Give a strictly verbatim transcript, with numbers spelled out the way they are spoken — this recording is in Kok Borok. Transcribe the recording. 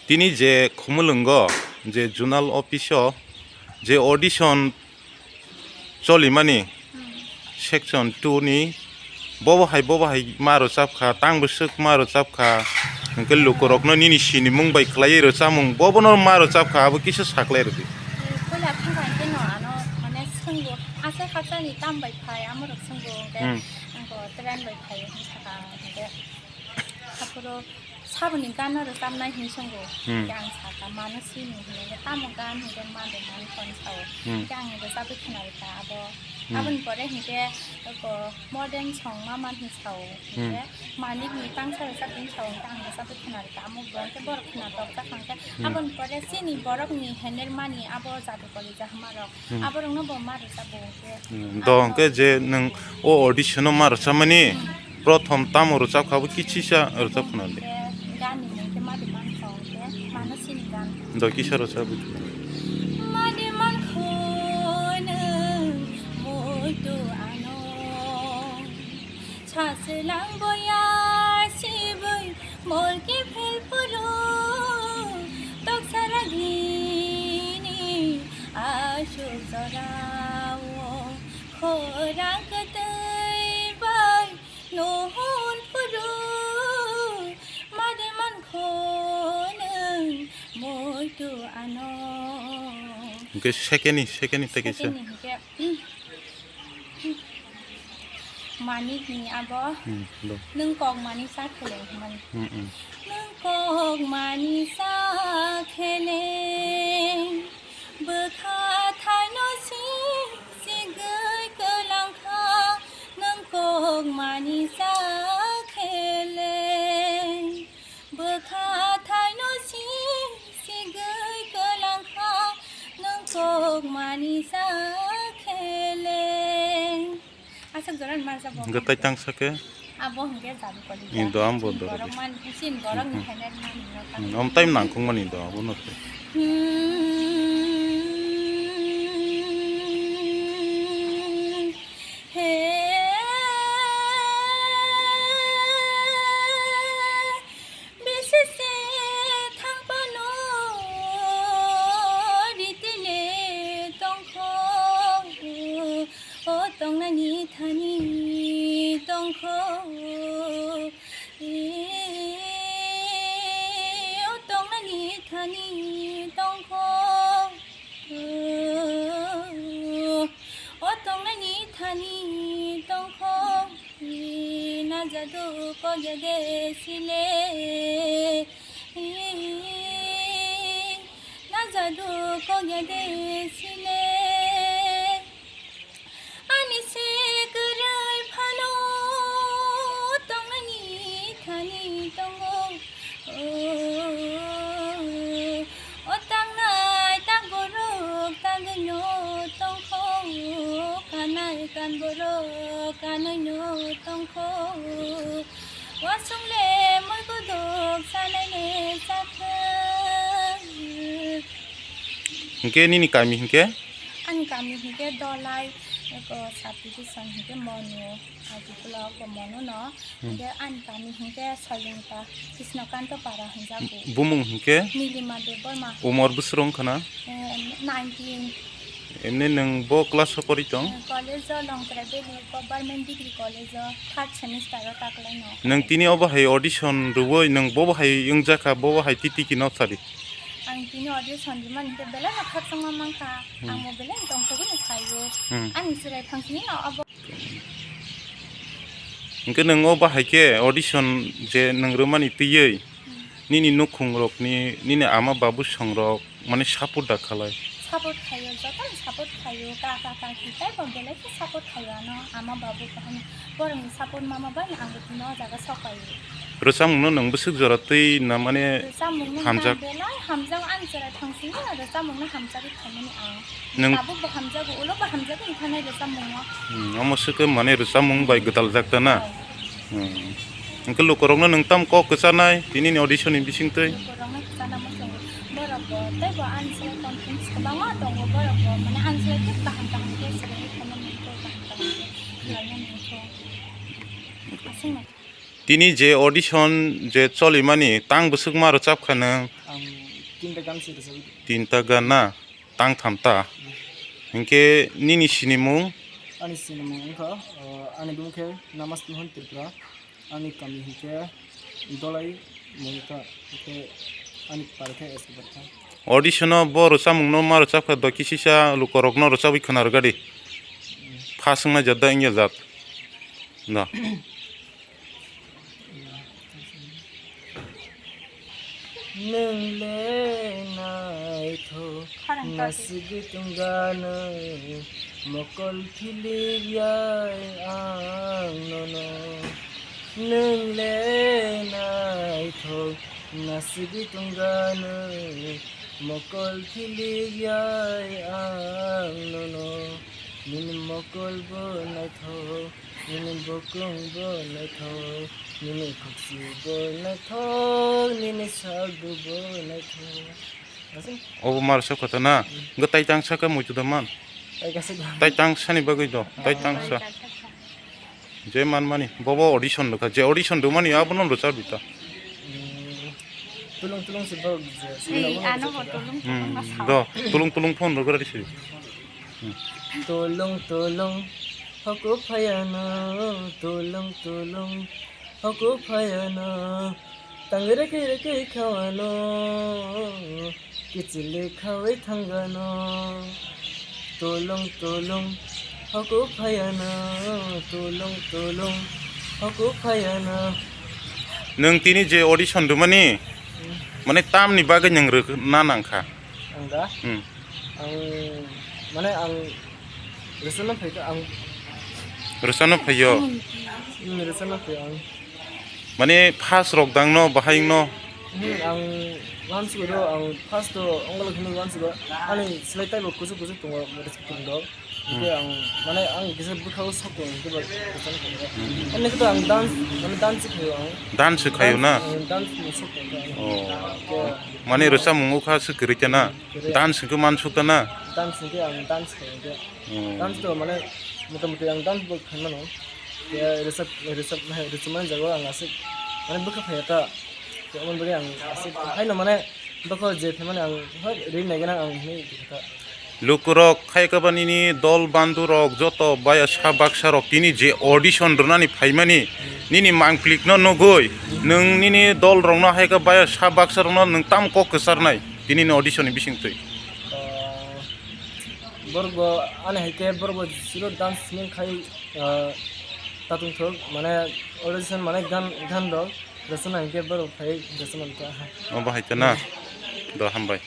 Tini je Khumulwngo je zonal office o je audition cholimani section two ni bobo hai bobo hai ma rwchapkha, tang bwswk ma rwchapkha, hwnkhe lukurokno nini sinimung bai khlaiwi rwchamung bobono ma rwchapkha, abo kisa saklai rwdi. Puila thangkha hwnkhe no ano mane swngo, aswk hakchani tam bai phai, amorok swngo hwnkhe Hmm. Train bai phai hwnwi sakha hwnkhe. Aphuru saboni gano rwchapnai hwnwi swngo. Hmm. Khe ang sakha, mano sini hwnwi khe tamo gan hwnkhe ma de man phone sao. Hmm. Khe ang rwchapwi khwnarikha abo. Hmm. Aboni pore hwnkhe eko modern song ma man hwnwi sao. Hmm. Hwnkhe manikni tangsa rwchapni sao hwnkhe ang rwchapwi khwnarikha. Amo bo hwnkhe borok khwna tokjak hwnkhe. Hmm. Aboni pore chini borokni hener mani abo jadu koli jahmarok. Hmm. Aborokno bo ma rwchapbo hwnkhe. Hmm. Do hwnkhe je nwng o audition o ma rwchapmani? Hmm. Prothom tamo rwchapkha bo kichisa rwchap khna le. Gani mungkhe madi mankho hwnkhe mano sini gan. Do kisa rwchap. Madi mankho nwng muitu ano. Saswlang boya sibui molki phil phuru toksa ragini asuk jorao khorang kwtwi bai. Nohon phuru made mankho nwng muitu ano. Hwnkhe second ni, second ni tei kaisa. Second ni hwnkhe, manik ni abo. Hmm, do. Nwng kok mani sa kheleng hwnmani. Hmm, hmm. Nwng kok mani sa kheleng. Bwkha thaino si sigwi kwlangkha, nwng kok mani sa kheleng. Bwkha thaino si sigwi kwlangkha, nwng kok mani sa kheleng. Aswk jora ni mansa bo. Hwnkhe tai tangsa khe? Abo hwnkhe jadu koli. Ni do ambo do. Borok man, sin borok ni khainai man no tang. Hmm, om time nangkukmani do, abono khe. Hmm, he. Bisi se thang phano ritini tongkho, o tongnani thani tongkho, e, o tongnani thani tongkho. O tongnani thani tongkho, i najadu kogede sile, i najadu kogede sile. Ani se kwrwi phano tongnani thani tongo. O, o tangnai tang borok tangwino tongkho, kanai kan borok kanaino tongkho. Wasung le moi kodok sanai ne sakha. Hingke nini kami hingke? Ani kami hingke Dolai, eko subdivision hingke Monu, Aji block o Monu no. Hmm. Hingke ani kami hingke Soyungta, Krishnakanta Para hinjago. Bumung hingke? Nilima Debbarma. Umor bwswrwng khana? Eh, nineteen. Emne nwng bo class o pori tong? Eh, college o Longtrai Valley Government Degree College o third semester o taklaino. Nwng tini obo hai audition rwui nwng bobo hai wngjakha, bobo hai titiki no sadi? Ang tini audition rimani hingke belai no khakchangma mankha. Hmm. Ang bo belai tongthogwi no phaio. Hmm. Ani chwrai phangsini no abo. Hingke nwng o bahai khe audition je nwng rwmani twiwi Hmm. nini nukhung rokni, nini ama babu song rok mane support da khalai? Support khaio, jotono support khaio, kaka kaki teibo belai khe support khaio ano, ama babu kaham borokni support mama bai ang bo tini o jaga sok paio. Rwchapmungno nwng bwswk jora twi na mane Rwchapmungno hamjak? Belai hamjak, ani chwrai phangsini rwchapmungno hamjagwi phaimani ang. Nwng Tabukbo hamjago, ulobo hamjago wngkha nai rwchapmungno. Hmm, omo swkhe mane rwchapmung bai gwdaljak ta na? Hoi. Hmm. Hwnkhe lukurokno nwng tamo kok kwchanai tinini audition ni bisingtwi? Lukurokno kwchana muchungo. Borokbo teibo ani se confidence kwbangma tongo, borokbo mane ani se khe kaham kaham khe swrwngwi phaimani, kaham kaham khe khlaina nangkho. Aswk no. Tini je audition je cholimani, tang bwswk ma rwchap kha nwng? Ang tinta gan se rwchapwi tongo. Tinta gan na? Tang tham ta? Hmm. Hinkhe nini sinimung? Ani sinimung wngkha, uh, ani bumung khe Namas Mohon Tripura. Ani kami hinkhe Dolai Mungta, hinkhe ani pari khe S K Barkha. Audition o bo rwchapmung no ma rwchap kha, do kisisa lukorok no rwchapwi khwna rwgadi. Hmm. First wngna jat da wngya jat? Da. Nwng le naithok nasugwi tongganw, mokol philik yai ang nono. Nwng le naithok nasugwi tongganw, mokol philik yai ang nono. Nini mokol bo naithok, nini bokong bo naithok, nini khuksu bo naithok, nini saldu bo naithok. Aswk. Obo mar sok kota na? Hmm. Gw tai tang saka muitu da man? Tai kasik da. Tai tang sani bagwi do, tai tang sa. Je man mani, bobo audition rwkha, je audition rwmani abono rwchapdi ta. Hmm. Tulung tulung se bo je. Ei, ano bo tulung tulung. Hmm, ma sa. Do, tulung tulung phone rwgra risi. Tulung tulung hoku phayano, tulung tulung hoku phayano, tang reke reke khawano, kichili khawi thangano. Tulung tulung hoku phayano, tulung tulung hoku phayano. Nwng tini je audition rwmani, hmm, mane tamni bagwi nwng rwna nangkha? Ang da? Hmm. Ang, mane ang rwchapna phaikha ang. Rwchapna phaiyo? Hmm, rwchapna phaiyo ang. Mane first rok dangno, bahai wngno? Hmm, ang wansugo do, ang first to onglok hinwi wansugo. Ani slai taibo kuchuk kuchuk tongo, rwchapna tongo. Hwnkhe ang, mane, ang kisa bwkhao sok tongo, hwnkhe ba kwchang tongo. Hmm. Ani khe to ang dance, mane, dance se khaio ang. Dance se khaio na? Dance, ang dance ni sok tongo ang. Oh. Hwnkhe mane rwchapmung wngkha se kwrwi ta na? Hmm, kwrwi. Dance hwnkhe mansuk ta na? Dance hwnkhe ang dance khaio hwnkhe. Hmm. Dance to, mane, mota moti ang dance bo khai mano. Khe rwchap, rwchap, rwchapmani jagao ang aswk, mane, bwkha phaiya ta. Khe omo bagwi ang aswk haino, mane, bwkha je phaimani ang, hoi, ri nai gana ang hinwi khe ta. Lukurok khai khe ba nini dol bandhu rok joto baya sa baksa rok tini je audition rwnani phaimani nini mangplik no nugwi nwng nini dol rok no hai khe baya sa baksa rok no nwng tam kok kwcharnai tini ni audition ni bisingtwi. Ah, borok bo ani hai khe borok bo siro dance swing khai, ah, tatung thok mane audition mane gan, gan rok rwchapna hinkhe borok phai rwchapna ta. Obo hai ta na? Do hambai.